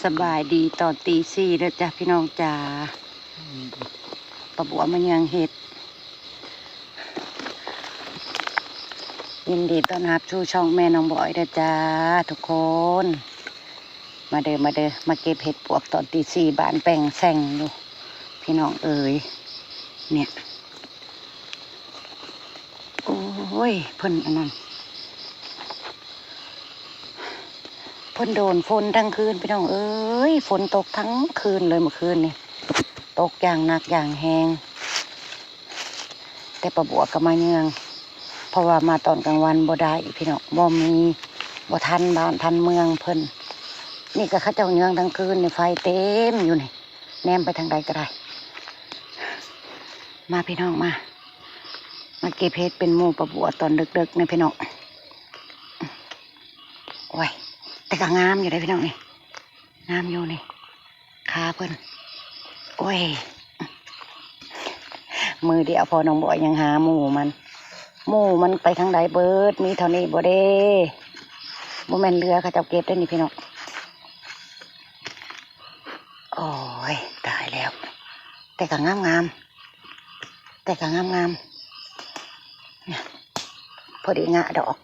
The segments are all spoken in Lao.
ສະບາຍດີຕອນຕີສີ່ເດີຈ້າພີ່ນ້ອງຈ້າ ປ້າບົວມາຍ່າງເຫັດ. ຍິນດີຕ້ອນຮັບສູ່ຊ່ອງແມ່ນ້ອງບອຍເດີຈ້າທຸກຄົນ. ມາເດີ ມາເດີ ມາເກັບເຫັດປວກຕອນຕີສີ່ ບ້ານແປ້ງແຊງຢູ່ພີ່ນ້ອງເອີຍ. ເນຍ ໂອ້ຍ ເພິ່ນອັນນັ້ນ ເພິ່ນໂດນຝົນທັງຄືນພີ່ນ້ອງເອີຍ ຝົນຕົກທັງຄືນເລີຍມື້ຄືນນີ້ ຕົກຢ່າງໜັກຢ່າງແຮງ. ແຕ່ປ້າບົວກໍມາເຍືອງ ເພາະວ່າມາຕອນກາງວັນບໍ່ໄດ້ພີ່ນ້ອງ ບໍ່ມີ ບໍ່ທັນບ້ານທັນເມືອງເພິ່ນ. ນີ້ກໍເຂົາເຈົ້າເຍືອງທັງຄືນນີ້ ໄຟເຕັມຢູ່ນີ້ ແນມໄປທາງໃດກໍໄດ້. ມາພີ່ນ້ອງມາ ມາເກັບເຫັດເປັນໝູ່ປ້າບົວຕອນເດິກໆນີ້ພີ່ນ້ອງ. ໂອ້ຍ ແຕ່ກໍງາມຢູ່ເດ້ພີ່ນ້ອງນີ້ ງາມຢູ່ນີ້ ຂາເພິ່ນ. ໂອ້ຍ ມືດຽວພໍນ້ອງບອຍຍັງຫາໝູ່ມັນ ໝູ່ມັນໄປທາງໃດເບີດ ມີເທົ່ານີ້ບໍ່ເດ້? ບໍ່ແມ່ນເຫຼືອເຂົາເຈົ້າເກັບໄດ້ນີ້ພີ່ນ້ອງ. ໂອ້ຍ ຕາຍແລ້ວ ແຕ່ກໍງາມໆ ແຕ່ກໍງາມໆ ພໍດີງະດອກ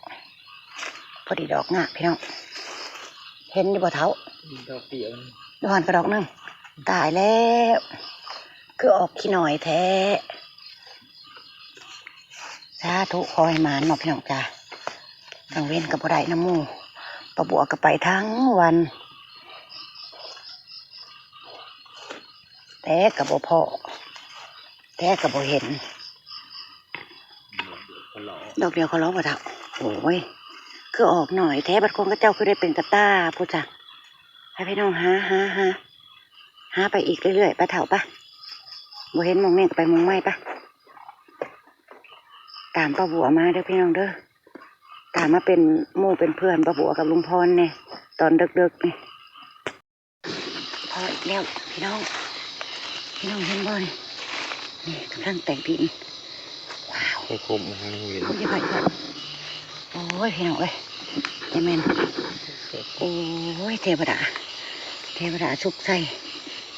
ພໍດີດອກງະພີ່ນ້ອງ. ເຫັນຢູ່ບໍ່ເຖົ້າ? ດອກດຽວ ຢູ່ຫັ້ນກໍດອກໜຶ່ງ. ຕາຍແລ້ວ ຄືອອກຂີ້ໜ້ອຍແທ້. ສາທຸ ຂໍໃຫ້ໝານເນາະພີ່ນ້ອງຈ້າ. ກາງເວັນກໍບໍ່ໄດ້ນຳໝູ່ ປ້າບົວກໍໄປທັງວັນ ແຕ່ກໍບໍ່ພໍ້ ແຕ່ກໍບໍ່ເຫັນ. ດອກດຽວກໍລອບໍ່ເຖົ້າ. ໂອ້ຍ ຄືອອກໜ້ອຍແທ້ ບັດຂອງເຂົາເຈົ້າຄືໄດ້ເປັນກະຕ່າພຸ້ນຊະ. ໃຫ້ພີ່ນ້ອງຫາ ຫາ ຫາ ຫາໄປອີກເລື້ອຍໆ ໄປເຖົ້າ ໄປ. ບໍ່ເຫັນໝ່ອງນີ້ກໍໄປໝ່ອງໃໝ່ ໄປ. ຕາມປ້າບົວມາເດີພີ່ນ້ອງເດີ ຕາມມາເປັນໝູ່ເປັນເພື່ອນປ້າບົວກັບລຸງພອນແດ່ ຕອນເດິກໆນີ້. ພໍ້ອີກແລ້ວພີ່ນ້ອງ ພີ່ນ້ອງເຫັນບໍ່ນີ້? ນີ້ກຳລັງແຕກດິນ. ວ້າວ ຄົມໆ ຍັງເຫັນ ໂອ້ຍ ພີ່ນ້ອງເອີຍ ຈະແມ່ນ ໂອ້ຍ ເທວະດາ ເທວະດາສຸກໃສ່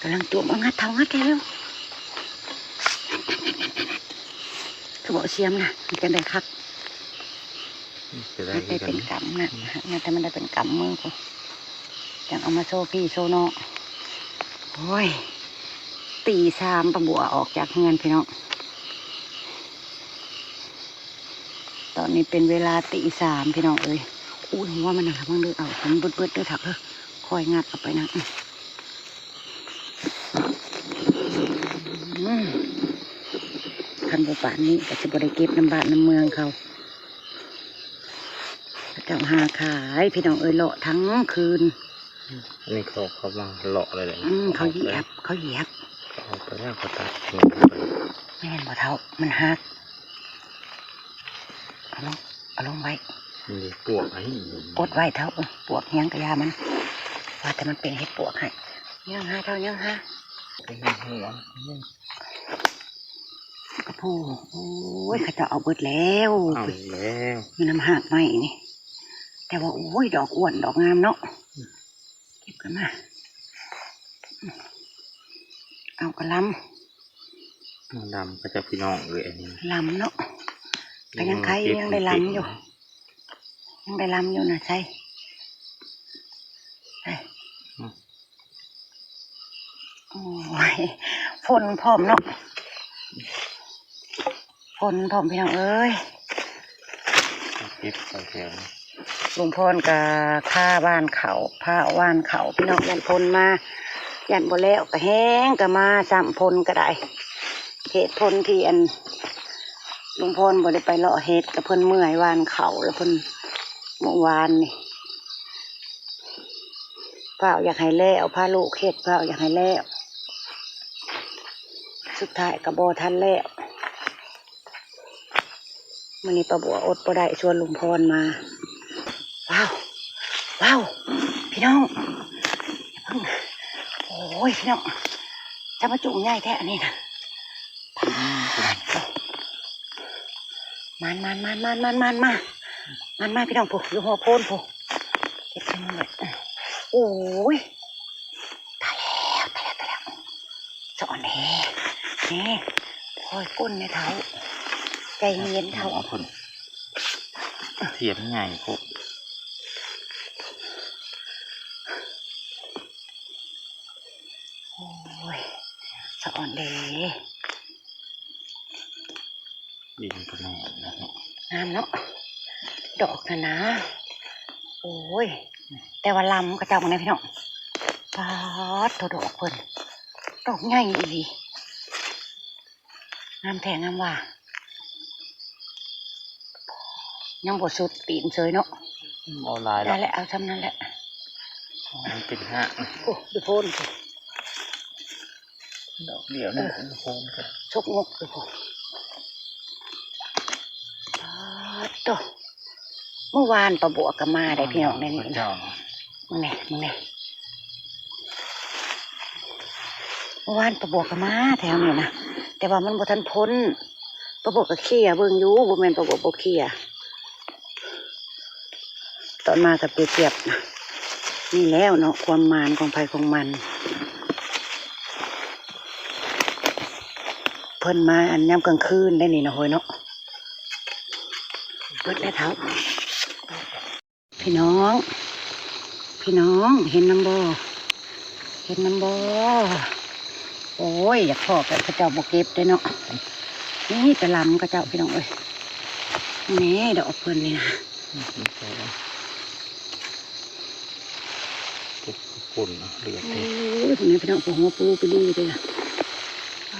ກຳລັງຈວມ. ເອົາ ງັດເຖົ້າ ງັດແທ້ເລັວ. ຄືບໍ່ເສຍມນະ ມັນຈັ່ງໄດ້ຄັກ. ເສຍດາຍຄືກັນ ມັນໄດ້ເປັນກຳນະ ມັນໄດ້ເປັນກຳມືພຸ້ນ ຈັ່ງເອົາມາໂຊພີ່ໂຊນ້ອງ. ໂອ້ຍ ຕີສາມ ປ້າບົວອອກຈາກເຮືອນພີ່ນ້ອງ. ຕອນນີ້ເປັນເວລາຕີສາມພີ່ນ້ອງເອີຍ. ອຸ້ຍ ຫົວມັນນະ ລະວັງເດີ ເອົາໃຫ້ມັນເບິດໆເດີ ທັກເດີ ຄ່ອຍງັດເອົາໄປນະ. ອືມ ຄັນບໍ່ປານນີ້ກໍຊິບໍ່ໄດ້ເກັບນຳບ້ານນຳເມືອງເຂົາ. ເຂົາເຈົ້າຫາຂາຍພີ່ນ້ອງເອີຍ ເລາະທັງຄືນ. ອັນນີ້ເຂົາ ເຂົາມາເລາະເລີຍແຫຼະ. ອືມ ເຂົາຢຽບ ເຂົາຢຽບ ເຂົາເອົາໄປແລ້ວ ເຂົາຕັດ. ແມ່ນບໍ່ເຖົ້າ? ມັນຫັກ. ເອົາລົງ ເອົາລົງໄວ້ ນີ້ປວກອັນນີ້ ກົດໄວ້ເຖົ້າ. ເອີ ປວກຫຍັງກະຢ່າມັນ ວ່າແຕ່ມັນເປັນເຫັດປວກໃຫ້. ຍ່າງຫາເຖົ້າ ຍ່າງຫາ ເປັນຫົວ ກະໂພ. ໂອ້ຍ ເຂົາເຈົ້າເອົາເບິດແລ້ວ ເອົາແລ້ວ ຢູ່ນຳຮາກໄມ້ນີ້. ແຕ່ວ່າ ໂອ້ຍ ດອກອ້ວນ ດອກງາມເນາະ. ເກັບຂຶ້ນມາ ເອົາກະລຳ ມາລຳເຂົາເຈົ້າພີ່ນ້ອງເອີຍ. ອັນນີ້ລຳເນາະ ກະຍັງໄຄ ຍັງໄດ້ລຳຢູ່ ຍັງໄດ້ລຳຢູ່ນະ. ໃສ່ ໃສ່ ອືມ ໂອ້ຍ ຝົນພ້ອມເນາະ ຝົນພ້ອມພີ່ນ້ອງເອີຍ. ເກັບໄປແຖວນີ້ ລຸງພອນກະພາຫວ່ານເຂົ້າ ພາຫວ່ານເຂົ້າພີ່ນ້ອງ. ຢ້ານຝົນມາ ຢ້ານບໍ່ແລ້ວກະແຮງ ກະມາຊ້ຳຝົນກະໄດ້. ເຫດຜົນທີ່ອັນ ລຸງພອນບໍ່ໄດ້ໄປເລາະເຫັດ ກະເພິ່ນເມື່ອຍຫວ່ານເຂົ້າ ແລ້ວເພິ່ນ ມື້ວານນີ້ ຟ້າວຢາກໃຫ້ແລ້ວ ພາລູກເຮັດ ຟ້າວຢາກໃຫ້ແລ້ວ ສຸດທ້າຍກໍບໍ່ທັນແລ້ວ. ມື້ນີ້ປ້າບົວອົດບໍ່ໄດ້ ຊວນລຸງພອນມາ. ວ້າວ ວ້າວ ພີ່ນ້ອງ ຢ່າເພິ່ງ. ໂອ້ຍ ພີ່ນ້ອງ ຈະມາຈຸ້ງໃຫຍ່ແທ້ອັນນີ້ນະ. ມານ ມານ ມານ ມານ ມານ ມານ ມານ ມາ ມານ ມາ ພີ່ນ້ອງ ຜູ້ ຢູ່ຫົວໂພນຜູ້ ເກັບໃສ່ມືໄວ້. ໂອ້ຍ ແນ່ ຄ່ອຍກົ້ນແນ່ເຖົ້າ ໃຈເຢັນເຖົ້າ. ເອົາພຸ້ນ ທຽນໃຫຍ່ພຸ້ນ. ໂອ້ຍ ສະອອນເດ. ດິນກໍແໜ້ນນະເນາະ ງາມເນາະ ດອກຫັ້ນນະ. ໂອ້ຍ ແຕ່ວ່າລຳຂະເຈົ້າ ເບິ່ງແນ່ພີ່ນ້ອງ ປາດໂທ້ ດອກເພິ່ນ ດອກໃຫຍ່ອີ່ຫຼີ ງາມແທ້ງາມວ່າ. ຍັງບໍ່ສຸດຕີນເຊີຍເນາະ ບໍ່ຫຼາຍດອກ ໄດ້ແລ້ວ ເອົາຊ່ຳນັ້ນແຫຼະ ມັນເປັນຫາກ. ໂອ້ ຢູ່ໂພນ ດອກດຽວນີ້ ເອີ ໂພນ ຊົກງົກຢູ່ພຸ້ນ. ປາດໂທ້ ມື້ວານປາບວກກໍມາໄດ້ພີ່ນ້ອງ ໃນນີ້ນະ ເຈົ້າ ເບິ່ງແນ່ ເບິ່ງແນ່ ມື້ວານປາບວກກໍມາແຖວນີ້ນະ ແຕ່ວ່າມັນບໍ່ທັນພົ້ນ. ປາບວກກໍເຄຍເບິ່ງຢູ່ ບໍ່ແມ່ນປາບວກບໍ່ເຄຍ. ຕອນມາກໍເປັນແບບນີ້ແລ້ວເນາະ ຄວາມໝານຂອງໃຜຂອງມັນ. ເພິ່ນມາອັນຍາມກາງຄືນໄດ໋ນີ້ນະ ໂຫຍເນາະ. ເບິດແລ້ວເຖົ້າ ພີ່ນ້ອງ ພີ່ນ້ອງ ເຫັນນຳບໍ່ ເຫັນນຳບໍ່? ໂອ້ຍ ຢາກພໍ້ແບບເຂົາເຈົ້າບໍ່ເກັບເດ້ເນາະ ມີແຕ່ລຳເຂົາເຈົ້າ ພີ່ນ້ອງເອີຍ. ນີ້ດອກເພິ່ນນີ້ນະ ຄົນເຫຼືອ ໂອ້ຍ ນີ້ພີ່ນ້ອງ ໂອ້ໂຫ ປູໄປດີເດ້. ປ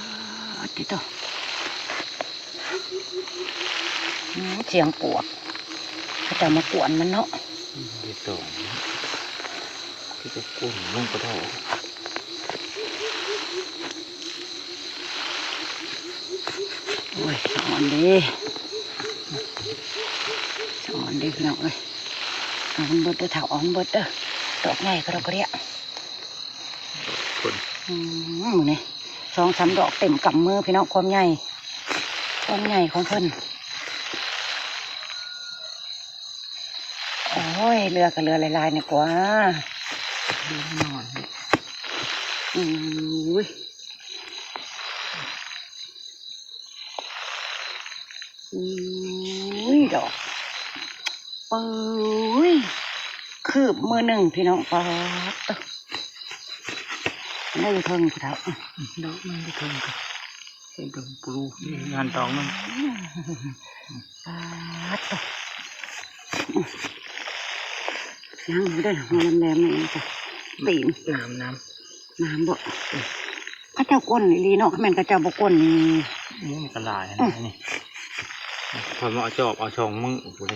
າດຕິໂຕ ອືມ ສຽງປວກ ເຂົາເຈົ້າມາກວນມັນເນາະ ອືມ ຕິໂຕ ຄືຈະກວນມັນກໍໄດ້. ໂອ້ຍ ສະອອນເດ້ ສະອອນເດ້ ພີ່ນ້ອງເອີຍ. ເອົາມັນເບິດເດີເຖົ້າ ເອົາມັນເບິດເດີ ດອກໃຫຍ່ກະດອກກະເດຍ. ອືມ ນີ້ສອງສາມດອກເຕັມກຳມືພີ່ນ້ອງ ຄວາມໃຫຍ່ ຄວາມໃຫຍ່ຂອງເພິ່ນ. ໂອ້ຍ ເຫຼືອກໍເຫຼືອຫຼາຍໆ ນີ້ກວ່າ ເຫຼືອໜ້ອຍ. ໂອ້ຍ ໂອ້ຍ ດອກ ເປີຍ ຄືບມືໜຶ່ງພີ່ນ້ອງ. ປາດໂທ້ ໄດ້ຢູ່ເທິງພຸ້ນເຖົ້າ ດອກໜຶ່ງຢູ່ເທິງ ເຫັນຕົງປູ ນີ້ງານດອກໜຶ່ງ. ປາດໂທ້ ຍັງຢູ່ເດີ ຫົວແຫຼມໆ ນີ້ກະຕີນ ນ້ຳ ນ້ຳ ນ້ຳບໍ່? ເຂົາເຈົ້າກົ້ນອີ່ຫຼີເນາະ ຄັນແມ່ນເຂົາເຈົ້າບໍ່ກົ້ນນີ້ ໂອ້ ມັນກໍຫຼາຍ ອືມ ນີ້ ຂ້ອຍມາເອົາຈອບເອົາສອງມື້ພຸ້ນ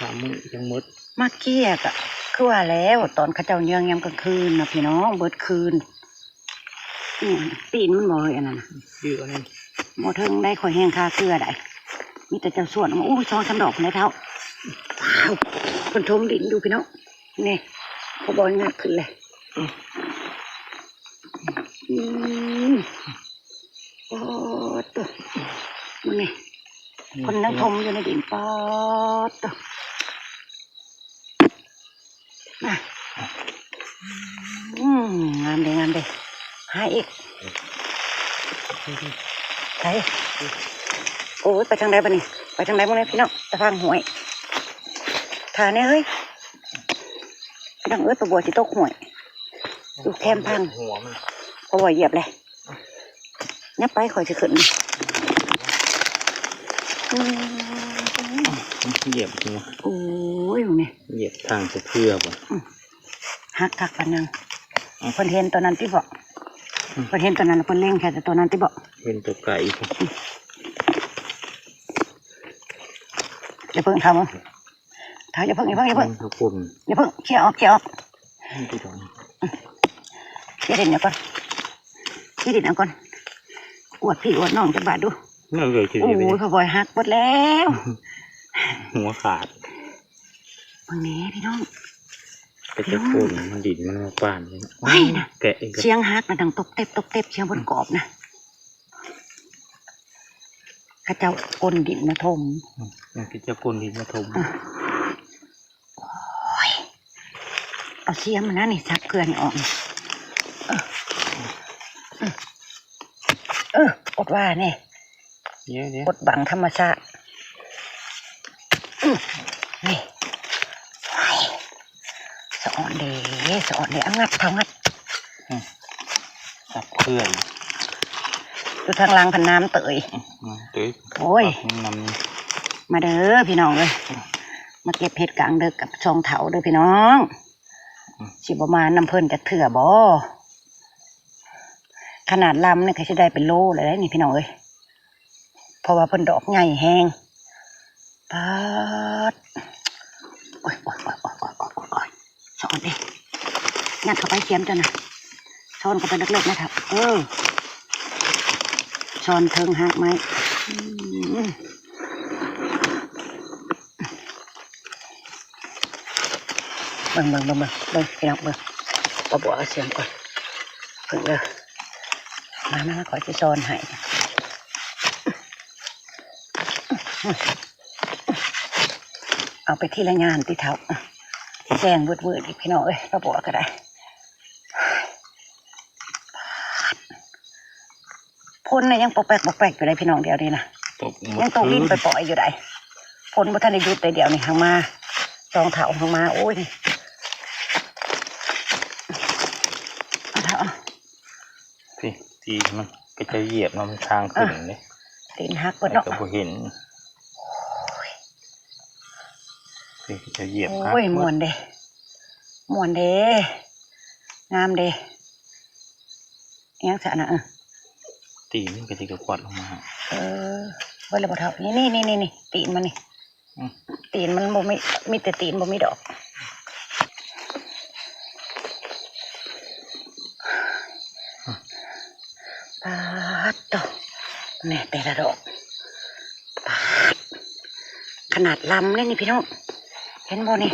ສາມມື້ຈັ່ງໝົດ. ມາເກຍກະຄືວ່າແລ້ວ ຕອນເຂົາເຈົ້າເຍືອງຍາມກາງຄືນນະພີ່ນ້ອງ ເບິດຄືນ. ອີຫຍັງ ຕີນມັນບໍ່ເຮີ້ຍ ອັນນັ້ນນະ ຢູ່ອັນນັ້ນ ບໍ່ເຖິງໄດ໋ ຂ້ອຍແຮງຄາເກືອໄດ໋ ມີແຕ່ເຈົ້າສວນອອກມາ. ໂອ້ຍ ສອງສາມດອກພຸ້ນແຫຼະເຖົ້າ. ວ້າວ ເພິ່ນຖົມດິນຢູ່ພີ່ນ້ອງ ນີ້ ພໍ່ບອຍງັດຂຶ້ນແຫຼະ. ອືມ ອືມ ປາດໂທ້ ເບິ່ງນີ້ ອືມ ເພິ່ນຍັງຖົມຢູ່ໃນດິນ. ປາດໂທ້ ນະ ອືມ ງາມເດ້ ງາມເດ້ ຫາອີກ ໃສ ໂອ້ຍ ໄປທາງໃດບັດນີ້ ໄປທາງໃດມື້ນີ້ພີ່ນ້ອງ? ໄປທາງຫ້ວຍ ຖ້າແດ່ເຮີ້ຍ ພີ່ນ້ອງເອີຍ ປາບົວຊິຕົກຫ້ວຍ ຢູ່ແຄມພັງ ຫົວມັນ ປາບົວຢຽບແຫຼະ. ຍັບໄປ ຂ້ອຍຊິຂຶ້ນ ອືມ ຢຽບຫົວ ໂອ້ຍ ນີ້ ຢຽບທາງສະເທື່ອບໍ່ ອືມ ຫັກຄັກປານຫຍັງ ອືມ ເພິ່ນເຫັນຕົວນັ້ນຕິເບາະ ອືມ ເພິ່ນເຫັນຕົວນັ້ນ ເພິ່ນເລັງແຄ່ຕົວນັ້ນຕິເບາະ ເຫັນຕົວໄກ ອືມ ຢ່າເພິ່ງເຂົ້າ ເຖົ້າ ຢ່າເພິ່ງ ຢ່າເພິ່ງ ຢ່າເພິ່ງ ເຂົາກົນ ຢ່າເພິ່ງ ເຄຍອອກ ເຄຍອອກ ມັນຄືກັນ ເຄຍດິນເອົາກ່ອນ ເຄຍດິນເອົາກ່ອນ ອວດພີ່ອວດນ້ອງຈັກບາດດູ ນັ້ນເລີຍ ໂອ້ຍ ພໍ່ບອຍຫັກເບິດແລ້ວ ຫົວຂາດ ເບິ່ງແດ່ພີ່ນ້ອງ ເປັນຕະໂກນ ມັນດິນມັນມາປານ ໂອ້ຍ ນະ ແກະອີກ ສຽງຫັກນະ ດັງຕົບເຕັບ ຕົບເຕັບ ສຽງບົນກອບນະ ເຂົາເຈົ້າກົ້ນດິນມາຖົມ ອືມ ເຂົາເຈົ້າກົ້ນດິນມາຖົມ ອືມ ໂອ້ຍ ເອົາເສຍມານະນີ້ ສັກເກືອນີ້ອອກ ເອີ ເອີ ເອີ ວ່າແນ່ ດຽວໆ ບົດບັງທຳມະຊາດ. ອືມ ນີ້ ສະອອນເດ້ ສະອອນເດ້ ເອົາ ງັດເຂົ້າ ງັດ. ອືມ ຈັບເພື່ອນ ຢູ່ທາງຫຼັງພັນນ້ຳເຕີຍ ອືມ ນ້ຳເຕີຍ. ໂອ້ຍ ມາເດີພີ່ນ້ອງເອີຍ ມາເກັບເຫັດກາງເດິກກັບຊ່ອງເຖົ້າເດີພີ່ນ້ອງ. ອືມ ຊິບໍ່ມານຳເພິ່ນຈັກເທື່ອບໍ? ຂະໜາດລຳນີ້ກໍຊິໄດ້ເປັນໂລແລ້ວເດ້ນີ້ພີ່ນ້ອງເອີຍ ເພາະວ່າເພິ່ນດອກໃຫຍ່ແຮງ. ປາດ ໂອ້ຍ ໂອ້ຍ ສອນເດ້ ຍັດເຂົ້າໄປ ສຽມເຈົ້ານະ ສອນເຂົ້າໄປເລິກໆນະເຖົ້າ. ເອີ ສອນເທິງຮາກໄມ້. ອືມ ເບິ່ງ ເບິ່ງ ເບິ່ງ ເບິ່ງ ເບິ່ງ ພີ່ນ້ອງ ເບິ່ງ ປ້າບົວເອົາສຽມກ່ອນ ເບິ່ງເດີ. ມາ ມາ ຂ້ອຍຊິສອນໃຫ້. ເອົາໄປທີລະຢ່າງຕິເຖົ້າ ແຊງວືດໆອີກ ພີ່ນ້ອງເອີຍ ປ້າບົວກໍໄດ້. ຝົນນະຍັງປອກແປກປອກແປກຢູ່ໃດ໋ພີ່ນ້ອງ ດຽວນີ້ນະ ຍັງຕົກລິນປ່ອຍໆຢູ່ໃດ໋. ຝົນບໍ່ທັນໄດ້ຢຸດໃດ໋ ດຽວນີ້ ຫາງມາ ສອງເຖົ້າຫາງມາ. ໂອ້ຍ ເອົາເຖົ້າ ພີ້ ຕີນມັນກໍຈະຢຽບເນາະ ມັນທາງຂຶ້ນເດ້ ຕີນຫັກເບິດເນາະ ກໍບໍ່ເຫັນ. ໂອ້ຍ ພີ້ ກໍຈະຢຽບ ໂອ້ຍ ຫັກເບິດ. ມ່ວນເດ້ ມ່ວນເດ້ ງາມເດ້. ອີຫຍັງຊະນະ ເອີ ຕີນມັນກໍຊິກະກວດລົງມາ. ເອີ ເບິດແລ້ວບໍ່ເຖົ້າ? ນີ້ໆໆໆ ຕີນມັນນີ້ ອືມ ຕີນມັນບໍ່ມີ ມີແຕ່ຕີນ ບໍ່ມີດອກ. ປາດໂທ້ ແນ່ ແຕ່ລະດອກ ປາດ ຂະໜາດລຳເດ້ນີ້ພີ່ນ້ອງ ເຫັນບໍ່ນີ້?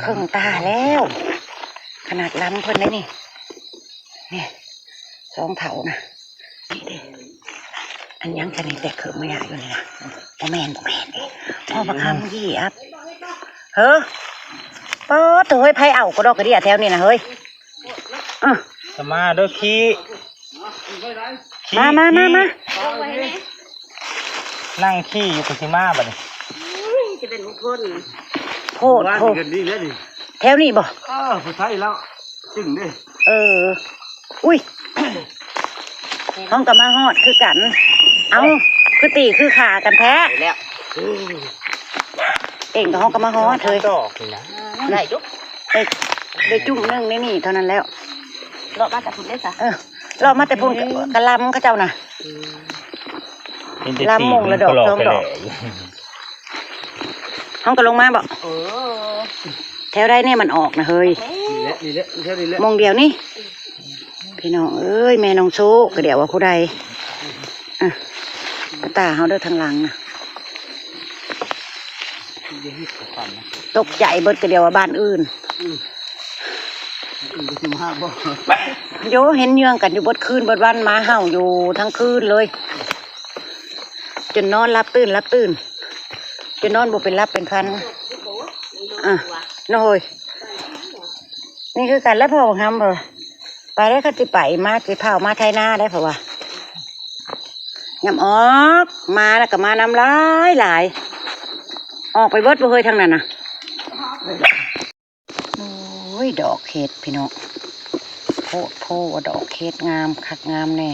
ເຄິ່ງຕາແລ້ວ ຂະໜາດລຳເພິ່ນເດ້ນີ້ ນີ້ ສອງເຖົ້ານະ ນີ້ເດ້. ອັນຫຍັງຊະນີ້ ແຕກເຂີບມາຍາຢູ່ນີ້ນະ? ບໍ່ແມ່ນ ບໍ່ແມ່ນເດ້ ພໍ່ບັກຄຳຢຽບ. ເຮີ ປາດໂທ້ ເຮີ້ຍ ໃຜເອົາກະດອກກະເດຍແຖວນີ້ນະເຮີ້ຍ? ອະ ສະມາເດີຂີ້ ມາ ມາ ມາ ມາ ນັ່ງຂີ້ຢູ່ ກູຊິມາບັດນີ້. ອືມ ຈະເປັນຫົກຄົນ ໂພດໂພດ ແຖວນີ້ບໍ່? ເອີ ຜູ້ໄທແລ້ວຈຶ່ງເດ້. ເອີ ອຸ້ຍ ເຮົາກໍມາຮອດຄືກັນ. ເອົ້າ ຄືຕີຄືຂາກັນແທ້. ໄດ້ແລ້ວ ເອງກໍເຮົາກໍມາຮອດເຮີ້ຍ. ດອກນີ້ນະ ໄດ້ຈຸ ໄດ້ ໄດ້ຈຸ້ມໜຶ່ງໃນນີ້ເທົ່ານັ້ນແລ້ວ. ເລາະມາແຕ່ພຸ້ນເດ້ຊະ. ເອີ ເລາະມາແຕ່ພຸ້ນ ກະລຳເຂົາເຈົ້ານະ. ອືມ ລຳມົງລະດອກສອງດອກ. ເຮົາກໍລົງມາບໍ? ເອີ ແຖວໃດແນ່ມັນອອກນະເຮີ້ຍ? ນີ້ແຫຼະ ນີ້ແຫຼະ ແຖວນີ້ແຫຼະ ມົງດຽວນີ້. ພີ່ນ້ອງເອີຍ ແມ່ນ້ອງໂຊກະດຽວວ່າຜູ້ໃດ ອະ ຕາເຮົາເດີທາງຫຼັງນະ. ຕົກໃຈເບິດກະດຽວວ່າບ້ານອື່ນ. ອືມ ອື່ນກໍຊິມາບໍ່? ໂຢ ເຫັນເຍືອງກັນຢູ່ເບິດຄືນເບິດວັນ ໝາເຫົ່າຢູ່ທັງຄືນເລີຍ ຈົນນອນຫຼັບຕື່ນ ຫຼັບຕື່ນ ຈົນນອນບໍ່ເປັນຫຼັບເປັນພັນ. ອະ ນ້ອຍ ນີ້ຄືກັນແຫຼະ ພໍ່ບັກຫຳ ເອີ ໄປໄດ້ ຄັນຊິໄປມາ ຊິພາອອກມາໄຖນາໄດ້ ເພາະວ່າ ຍາມອອກມາແລ້ວກໍມານຳຫຼາຍໆ. ອອກໄປເບິດບໍ່ເຮີ້ຍທາງນັ້ນນະ? ໂອ້ຍ ດອກເຫັດພີ່ນ້ອງ ໂພດໂພວ່າດອກເຫັດ ງາມຄັກງາມແນ່.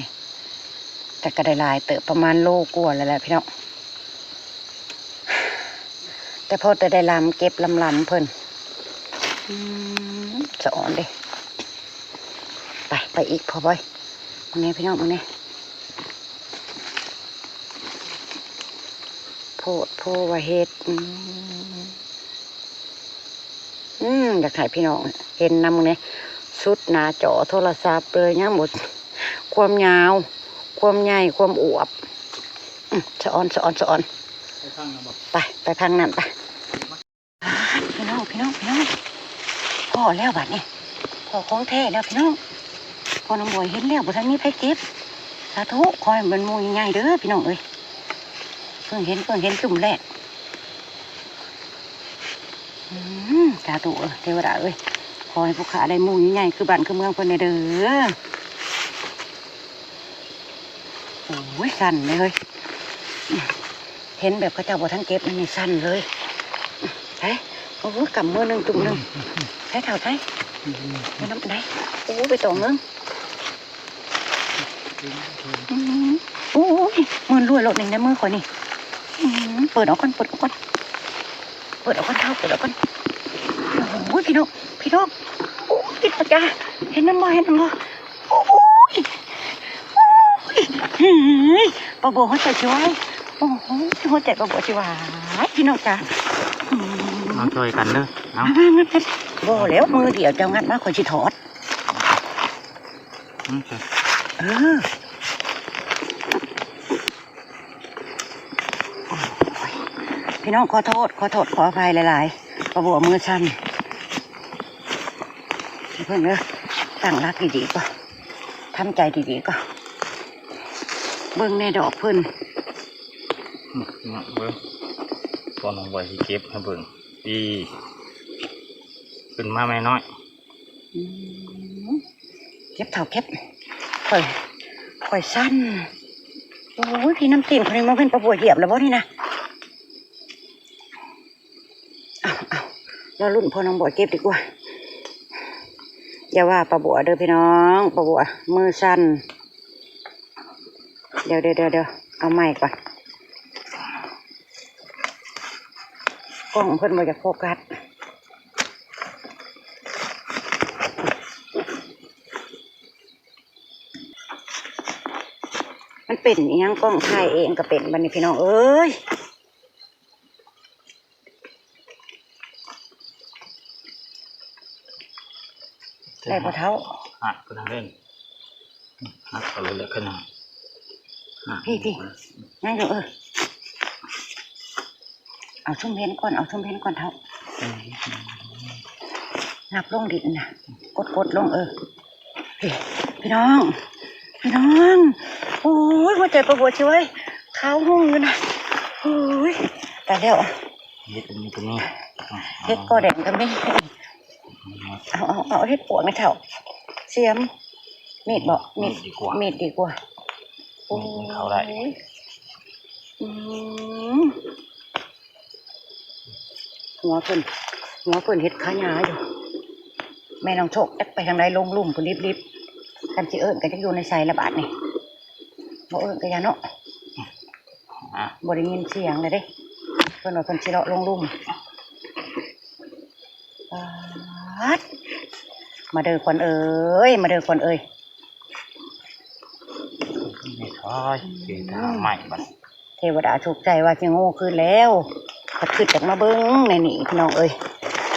ແຕ່ກໍໄດ້ຫຼາຍເຕີບ ປະມານໂລກວ່າແລ້ວແຫຼະພີ່ນ້ອງ ແຕ່ພໍແຕ່ໄດ້ລຳເກັບລຳໆເພິ່ນ. ອືມ ສະອອນເດ້. ໄປ ໄປອີກພໍ່ບອຍ ເບິ່ງແນ່ພີ່ນ້ອງ ເບິ່ງແນ່ ໂພດໂພວ່າເຫັດ. ອືມ ອືມ ຢາກໃຫ້ພີ່ນ້ອງເຫັນນຳ ເບິ່ງແນ່ ສຸດໜ້າຈໍໂທລະສັບເລີຍ ຍັງບໍ່ ຄວາມຍາວ ຄວາມໃຫຍ່ ຄວາມອວບ. ອືມ ສະອອນ ສະອອນ ສະອອນ ໄປທາງນັ້ນບໍ? ໄປ ໄປທາງນັ້ນໄປ. ພີ່ນ້ອງ ພີ່ນ້ອງ ພີ່ນ້ອງ ພໍ້ແລ້ວບັດນີ້ ພໍ້ຂອງແທ້ແລ້ວພີ່ນ້ອງ. ພໍ່ນ້ອງບອຍເຫັນແລ້ວ ບໍ່ທັນມີໃຜເກັບ. ສາທຸ ຂໍໃຫ້ມັນໝູ່ໃຫຍ່ໆເດີພີ່ນ້ອງເອີຍ. ເພິ່ງເຫັນ ເພິ່ງເຫັນຈຸ້ມແລກ. ອືມ ສາທຸເອີຍ ເທວະດາເອີຍ ຂໍໃຫ້ຜູ້ຂ້າໄດ້ໝູ່ໃຫຍ່ໆຄືບ້ານຄືເມືອງເພິ່ນແດ່ເດີ. ໂອ້ຍ ສັ່ນເລີຍ ເຫັນແບບເຂົາເຈົ້າບໍ່ທັນເກັບນີ້ ສັ່ນເລີຍ. ໄປ ໂອ້ຍ ກຳມືໜຶ່ງ ຈຸ່ມໜຶ່ງ ໃຊ້ເຖົ້າໃຊ້ ໄປນຳໃດ. ໂອ້ຍ ໄປຕອງເງິງ ອືມ ໂອ້ຍ ໝື່ນລວຍໂລດນີ້ ໃນມືຂ້ອຍນີ້. ອືມ ເປີດອອກກ່ອນ ເປີດອອກກ່ອນ ເປີດອອກກ່ອນເຖົ້າ ເປີດອອກກ່ອນ. ໂອ້ຍ ພີ່ນ້ອງ ພີ່ນ້ອງ ໂອ້ຍ ພີ່ນ້ອງຈ້າ ເຫັນນຳບໍ່ ເຫັນນຳບໍ່? ໂອ້ຍ ໂອ້ຍ ເຮີ້ຍ ປາບົວຫົວໃຈຊິວາຍ. ໂອ້ໂຫ ຫົວໃຈປາບົວຊິວາຍ ພີ່ນ້ອງຈ້າ. ອືມ ມາຊ່ອຍກັນເດີ. ເອົາ ມາ ມາ ມາ ບໍ່ແລ້ວ ມືດຽວເຈົ້າງັດມາ ຂ້ອຍຊິຖອດ. ອືມ ເອີ ໂອ້ຍ ພີ່ນ້ອງ ຂໍໂທດ ຂໍໂທດ ຂໍອະໄພຫຼາຍໆ ປາບົວມືສັ່ນ. ເບິ່ງເດີ ຕັ້ງຫຼັກດີໆກ່ອນ ທຳໃຈດີໆກ່ອນ ເບິ່ງແນ່ດອກເພິ່ນ. ອືມ ເບິ່ງ ພໍ່ນ້ອງບອຍຊິເກັບໃຫ້ເບິ່ງ ຕີ ຂຶ້ນມາແມ່ນ້ອຍ. ອືມ ເກັບເຖົ້າເກັບ ຂ້ອຍ ຂ້ອຍສັ່ນ. ໂອ້ຍ ພີ່ ນ້ຳຕີນຂ້ອຍນີ້ ມາເປັນປາບົວຢຽບແລ້ວບໍ່ນີ້ນະ? ເອົາ ເອົາ ລໍລຸ້ນພໍ່ນ້ອງບອຍເກັບດີກວ່າ. ຢ່າວ່າປາບົວເດີພີ່ນ້ອງ ປາບົວມືສັ່ນ. ດຽວໆໆ ເອົາໃໝ່ກ່ອນ ກ້ອງເພິ່ນບໍ່ຢາກໂຟກັດ. ມັນເປັນອີ່ຫຍັງ ກ້ອງຖ່າຍເອງກໍເປັນບັດນີ້ ພີ່ນ້ອງເອີຍ. ໄດ້ບໍ່ເຖົ້າ? ຫັກກະນັ້ນເດ້ ຫັກເອົາເລີຍແຫຼະຂະໜາດ ຫັກ ພີ່ໆ ຍັງຢູ່ ເອີ ເອົາຊຸມເຫັນກ່ອນ ເອົາຊຸມເຫັນກ່ອນເຖົ້າ. ອືມ ນັບລົງດິນນະ ກົດໆລົງ ເອີ. ພີ່ ພີ່ນ້ອງ ພີ່ນ້ອງ ໂອ້ຍ ຫົວໃຈປາບົວຊິວາຍ ຂາວຮຸ່ງຢູ່ນະ. ໂອ້ຍ ຕາຍແລ້ວ ເຫັດກໍມີ ເຫັດກໍແດງກໍມີ. ເອົາ ເອົາ ເອົາເຫັດປວກໃຫ້ເຖົ້າ ສຽມ ມີດບໍ ມີດ ມີດດີກວ່າ ມີດດີກວ່າ. ໂອ້ຍ ມີດມັນເຂົ້າໄດ້. ອືມ ຫົວເພິ່ນ ຫົວເພິ່ນເຮັດຂາຫຍ້າຢູ່. ແມ່ນ້ອງໂຊກຈັກໄປທາງໃດ ລົງລຸ່ມພຸ້ນລິບໆ. ຄັນຊິເອີ້ນກໍຈັກຢູ່ໃນໃສລະບາດນີ້ ບໍ່ເອີ້ນກໍຢ່າເນາະ. ອ່າ ບໍ່ໄດ້ຍິນສຽງເລີຍເດ້ ເພິ່ນວ່າເພິ່ນຊິເລາະລົງລຸ່ມ. ປາດ ມາເດີຂວັນເອີຍ ມາເດີຂວັນເອີຍ. ນີ້ຄ່ອຍຊິທາງໃໝ່ບັດ ເທວະດາທຸກໃຈວ່າຊິໂງ່ຄືນແລ້ວ ກໍຄິດຢາກມາເບິ່ງໃນນີ້ ພີ່ນ້ອງເອີຍ.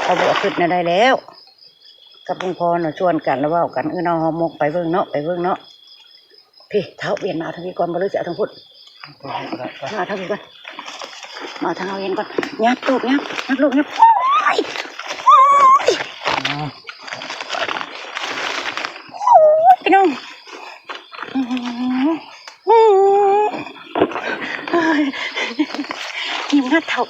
ເຂົາບໍ່ຄິດແນວໃດແລ້ວ ກັບລຸງພອນ ເຮົາຊວນກັນແລ້ວເວົ້າກັນ ເອີ ເນາະ ເຮົາໝົກໄປເບິ່ງເນາະ ໄປເບິ່ງເນາະ. ພີ້ ເຖົ້າ ວຽນມາເອົາທາງພີ້ກ່ອນ ບໍ່ຫຼືຊິເອົາທາງພຸ້ນ? ມາເອົາທາງພີ້ກ່ອນ ມາເອົາທາງເຮົາເຫັນກ່ອນ. ຫຍັບລູກຫຍັບ ຫຍັບລູກຫຍັບ. ໂອ້ຍ ໂອ້ຍ ໂອ້ຍ ພີ່ນ້ອງ ໂອ້ຍ ຫິວ ຫຍັບເຖົ້າ.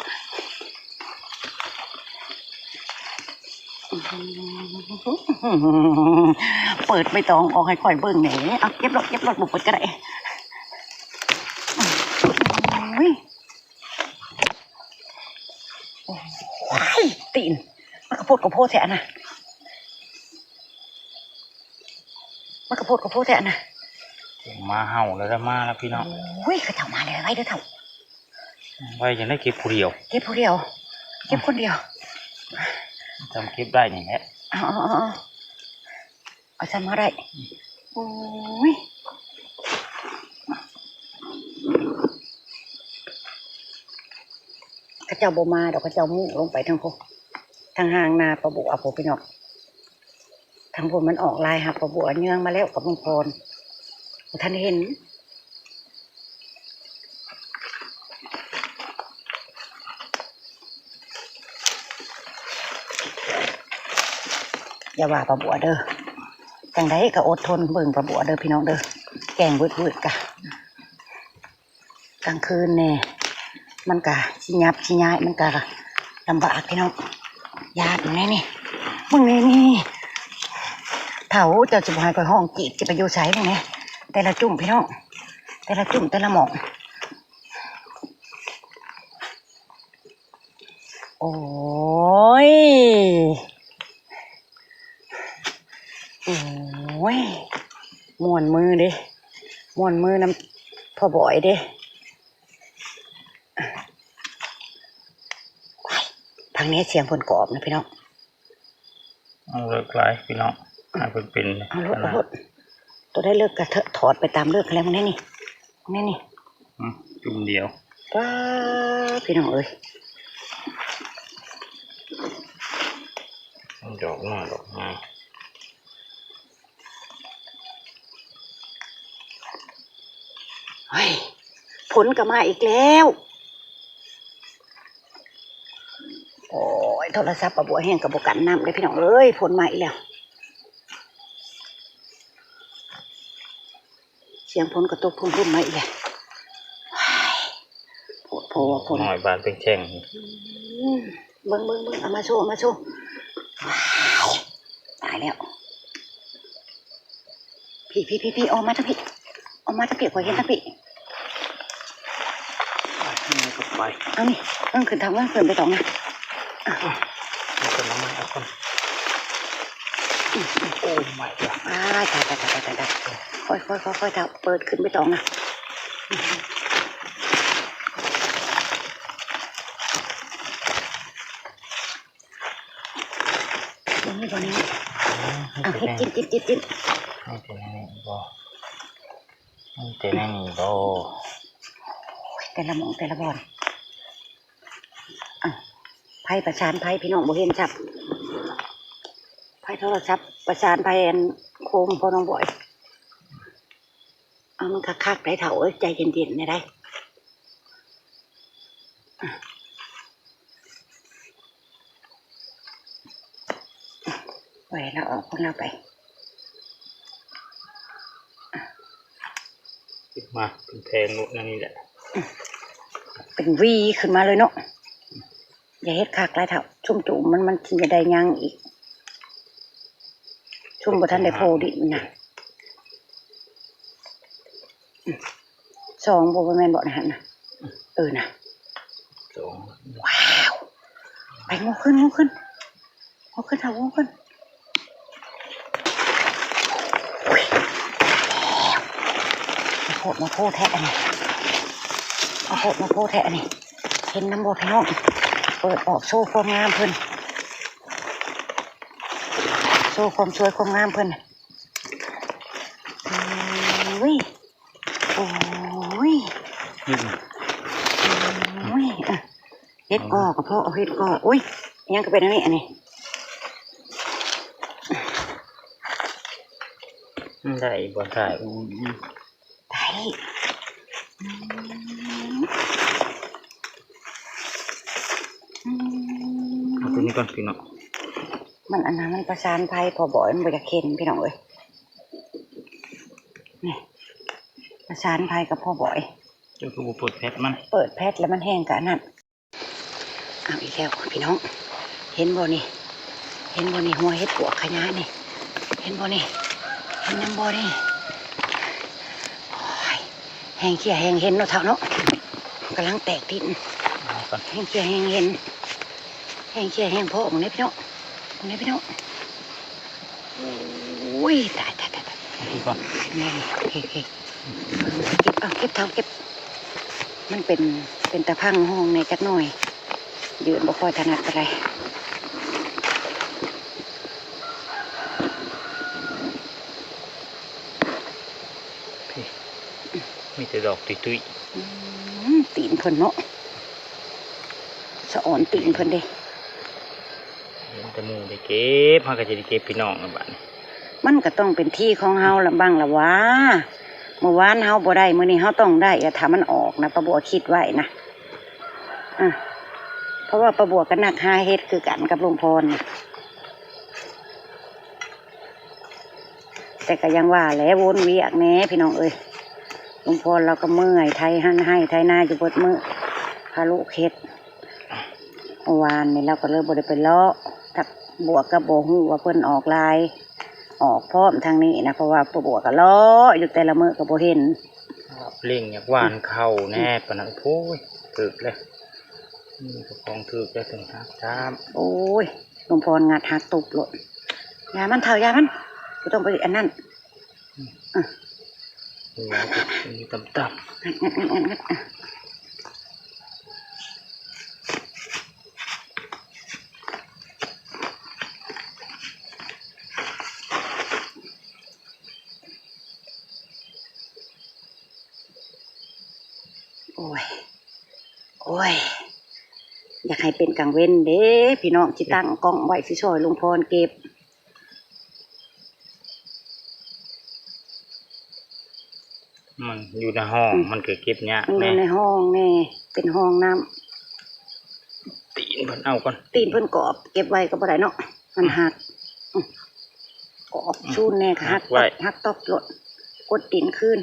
ເປີດໃບຕອງອອກໃຫ້ຂ້ອຍເບິ່ງແດ່. ເອົາ ເກັບໂລດ ເກັບໂລດ ບໍ່ເປີດກໍໄດ້. ໂອ້ຍ ໂອ້ຍ ຕີນ ມັນກະໂພດກະໂພແທ້ນະ ມັນກະໂພດກະໂພແທ້ນະ. ໝາເຫົ່າແລ້ວ ມາແລ້ວ ພີ່ນ້ອງ. ໂອ້ຍ ເຂົາເຈົ້າມາແລ້ວ ໄວເດີເຖົ້າ. ໄວຈັ່ງໃດ ເກັບຜູ້ດຽວ ເກັບຜູ້ດຽວ ເກັບຄົນດຽວ ຈຳເກັບໄດ້ນີ້ແຫຼະ. ເອົາ ເອົາ ເອົາ ເອົາ ເອົາຊ້ຳມາໄດ້. ໂອ້ຍ ເຂົາເຈົ້າບໍ່ມາດອກ ເຂົາເຈົ້າມຸ້ງລົງໄປທາງພຸ້ນ ທາງຮ່າງນາປາບົວພຸ້ນ ພີ່ນ້ອງ. ທາງພຸ້ນມັນອອກລາຍຫາກປາບົວເຍືອງມາແລ້ວກັບລຸງພອນ ບໍ່ທັນເຫັນ. ຢ່າວ່າປາບົວເດີ ຈັ່ງໃດກໍອົດທົນເບິ່ງປາບົວເດີ ພີ່ນ້ອງເດີ. ແກງວືດໆ ກະ ກາງຄືນແດ່ ມັນກະຊິຫຍັບຊິຍ້າຍ ມັນກະລຳບາກ ພີ່ນ້ອງ. ຍາກຢູ່ແນ່ນີ້ ເບິ່ງແນ່ນີ້ ເຖົ້າ ເຈົ້າຊິບໍ່ໃຫ້ຂ້ອຍຮ້ອງກຣີດ ຊິໄປຢູ່ໃສເບິ່ງແນ່ ແຕ່ລະຈຸ້ມ ພີ່ນ້ອງ. ແຕ່ລະຈຸ້ມແຕ່ລະໝ່ອງ. ໂອ້ຍ ໂອ້ຍ ມ່ວນມືເດ້ ມ່ວນມືນຳພໍ່ບອຍເດ້. ຟັງແດ່ ສຽງເພິ່ນກອບນະພີ່ນ້ອງ. ເອົາເລິກຫຼາຍພີ່ນ້ອງ ໃຫ້ເພິ່ນເປັນ ເອົາໂລດ ເອົາໂລດ ໂຕໃດເລິກກະຖອດໄປຕາມເລິກຫັ້ນແຫຼະ. ເບິ່ງແດ່ນີ້ ເບິ່ງແດ່ນີ້ ອືມ ຈຸ້ມດຽວ ປ້າ ພີ່ນ້ອງເອີຍ ດອກໜ້ອຍດອກງາມ. ເຮີ້ຍ ຝົນກໍມາອີກແລ້ວ. ໂອ້ຍ ໂທລະສັບປ້າບົວແຮງກໍບໍ່ກັນນ້ຳເດ້ພີ່ນ້ອງເອີຍ ຝົນມາອີກແລ້ວ. ສຽງຝົນກໍຕົກພຸ້ມໆມາອີກແລ້ວ. ໂອ້ຍ ໂພດໂພວ່າຝົນ ນ້ອຍບານເປັນແຂ້ງ. ອືມ ເບິ່ງໆໆ ເອົາມາໂຊ ເອົາມາໂຊ. ຕາຍແລ້ວ. ພີ້ໆໆ ອອກມາທາງພີ້ ອອກມາທາງພີ້ ຂ້ອຍເຫັນທາງພີ້. ໄປ ເອົານີ້ ເອົາຂຶ້ນເອົາເງິນຂຶ້ນໄປຕອງນະ. ເອົາຂຶ້ນ ເອົາໃໝ່ ເອົາຂຶ້ນ. ໂອ້ my god ຕາຍ ຕາຍ ຕາຍ ຕາຍ ຕາຍ ຕາຍ. ຄ່ອຍໆ ຄ່ອຍໆ ເຖົ້າ ເປີດຂຶ້ນໄປຕອງນະ. ບໍ່ມີບໍ່ນີ້. ເອົາ ເຮັດກິນ ກິນ ກິນ ກິນ. ມີແຕ່ໃນນີ້ບໍ່ ມີແຕ່ໃນນີ້ບໍ່. ໂອ້ຍ ແຕ່ລະໝ່ອງແຕ່ລະບ່ອນ. ອ້າວ ໄພປະສານໄພ ພີ່ນ້ອງບໍ່ເຫັນຊັບ ໄພໂທລະສັບປະສານໄພ ອັນໂຄມພໍ່ນ້ອງບອຍ. ເອົາມັນຄັກໆ ໄດ້ເຖົ້າເອີຍ ໃຈເຢັນໆ ແດ່ໄດ໋. ອາ ປ່ອຍລາວອອກຂອງລາວໄປ. ມາເປັນແຜງໂລດ ແນວນີ້ແຫຼະ ເປັນວີຂຶ້ນມາເລີຍເນາະ. ຢ່າເຮັດຄັກຫຼາຍເຖົ້າ ຊຸມຈູມມັນ ມັນຊິໄດ້ຍັງອີກ ຊຸມບໍ່ທັນໄດ້ໂພດິນນະ. ສອງບໍ່ ບໍ່ແມ່ນບໍ່ຫັ້ນນະ. ເອີນະ ສອງ. ວ້າວ ໄປ ງໍຂຶ້ນ ງໍຂຶ້ນ ງໍຂຶ້ນເຖົ້າ ງໍຂຶ້ນ. ໂອ້ຍ ມາໂພດມາໂພແທ້ອັນນີ້ ມາໂພດມາໂພແທ້ອັນນີ້. ເຫັນນຳບໍ່ພີ່ນ້ອງ ເປີດອອກໂຊຄວາມງາມເພິ່ນ ໂຊຄວາມສວຍຄວາມງາມເພິ່ນ. ໂອ້ຍ ໂອ້ຍ ອືມ ໂອ້ຍ ເອີ ເຫັດກໍ ກໍເພາະເຫັດກໍ. ໂອ້ຍ ຫຍັງກໍເປັນອັນນີ້ ອັນນີ້ ໄດ້ບໍ່ ໄດ້ ອືມ ໄດ້ ອືມ ອືມ ເອົາຕົວນີ້ກ່ອນພີ່ນ້ອງ. ມັນອັນນັ້ນ ມັນປະສານໄພ ພໍ່ບອຍມັນບໍ່ຢາກເຫັນ ພີ່ນ້ອງເອີຍ. ນີ້ ປະສານໄພກັບພໍ່ບອຍ. ເຈົ້າຄືບໍ່ເປີດແຟດມັນ? ເປີດແຟດແລ້ວມັນແຮງກະອັນນັ້ນ. ເອົາອີກແລ້ວພີ່ນ້ອງ ເຫັນບໍ່ນີ້ ເຫັນບໍ່ນີ້ ຫົວເຫັດປວກຂະຫຍາຍນີ້ ເຫັນບໍ່ນີ້ ເຫັນນຳບໍ່ນີ້. ໂອ້ຍ ແຮງເຄ່ຍແຮງເຫັນເນາະເຖົ້າເນາະ ກຳລັງແຕກຕິ້ນ ແຮງເຄ່ຍແຮງເຫັນ ແຮງເຄ່ຍແຮງພໍ້ ເບິ່ງເດ້ພີ່ນ້ອງ ເບິ່ງເດ້ພີ່ນ້ອງ. ໂອ້ຍ ຕາຍ ຕາຍ ຕາຍ ຕາຍ ເອົາອີກບໍ່? ແມ່ນ ເຮັດ ເຮັດ ເກັບ ເອົາ ເກັບເຖົ້າ ເກັບ ມັນເປັນ ເປັນຕາພັງຫ້ອງແດ່ຈັກໜ້ອຍ ຢືນບໍ່ຄ່ອຍຖະໜັດປານໃດ. ພີ້ ມີແຕ່ດອກຕຸ້ຍໆ. ອືມ ຕີນເພິ່ນເນາະ ສະອອນຕີນເພິ່ນເດ້. ເຫັນແຕ່ໝູ່ໄດ້ເກັບ ເຮົາກໍຊິໄດ້ເກັບພີ່ນ້ອງລະບາດນີ້. ມັນກໍຕ້ອງເປັນທີ່ຂອງເຮົາລະບັ້ງລະຫວາ ມື້ວານເຮົາບໍ່ໄດ້ ມື້ນີ້ເຮົາຕ້ອງໄດ້ ຖ້າມັນອອກນະ ປ້າບົວຄິດໄວ້ນະ. ອາ ເພາະວ່າປ້າບົວກໍນັກຫາເຫັດຄືກັນກັບລຸງພອນນະ. ແຕ່ກໍຍັງວ່າແຫຼະ ວົນວຽກແດ່ພີ່ນ້ອງເອີຍ ລຸງພອນລາວກໍເມື່ອຍ ໄຖຫັ້ນໄຮ່ໄຖນາຢູ່ເບິດມື້ ພາລູກເຮັດ. ເມື່ອວານນີ້ລາວກໍເລີຍບໍ່ໄດ້ໄປເລາະ ທັກບົວກໍບໍ່ຮູ້ວ່າເພິ່ນອອກຫຼາຍ ອອກພ້ອມທາງນີ້ນະ ເພາະວ່າປ້າບົວກໍເລາະຢູ່ແຕ່ລະມື້ກໍບໍ່ເຫັນ. ເລັ່ງຢາກຫວ່ານເຂົ້າແດ່ປານນັ້ນ. ໂອ້ຍ ຖືກແລ້ວ ນີ້ກໍຂອງຖືກແລ້ວ ເຖິງຫັກຊ້ຳ. ໂອ້ຍ ຫຼວງພອນງັດຫັກຕຸບໂລດ. ຢ່າມັນເຖົ້າ ຢ່າມັນ ບໍ່ຕ້ອງໄປອັນນັ້ນ. ອືມ ນີ້ຕຳໆ. ໂອ້ຍ ໂອ້ຍ ຢາກໃຫ້ເປັນກາງເວັນເດ້ພີ່ນ້ອງ ຊິຕັ້ງກ້ອງໄວ້ຊິຊ່ອຍລຸງພອນເກັບ. ມັນຢູ່ໃນຫ້ອງ ອືມ ມັນກໍເກັບຍາກ ມັນຢູ່ ແດ່ ໃນຫ້ອງແດ່ ເປັນຫ້ອງນ້ຳ. ຕີນເພິ່ນເອົາກ່ອນ ຕີນເພິ່ນກອບ ເກັບໄວ້ກໍບໍ່ໄດ້ເນາະ ມັນ ອືມ ຫັກ. ອືມ ກອບ ອືມ ຊູນແດ່ ຫັກ ຫັກໄວ້ ຕົກ ຫັກຕົກໂລດ ກົດຕີນຄືນ.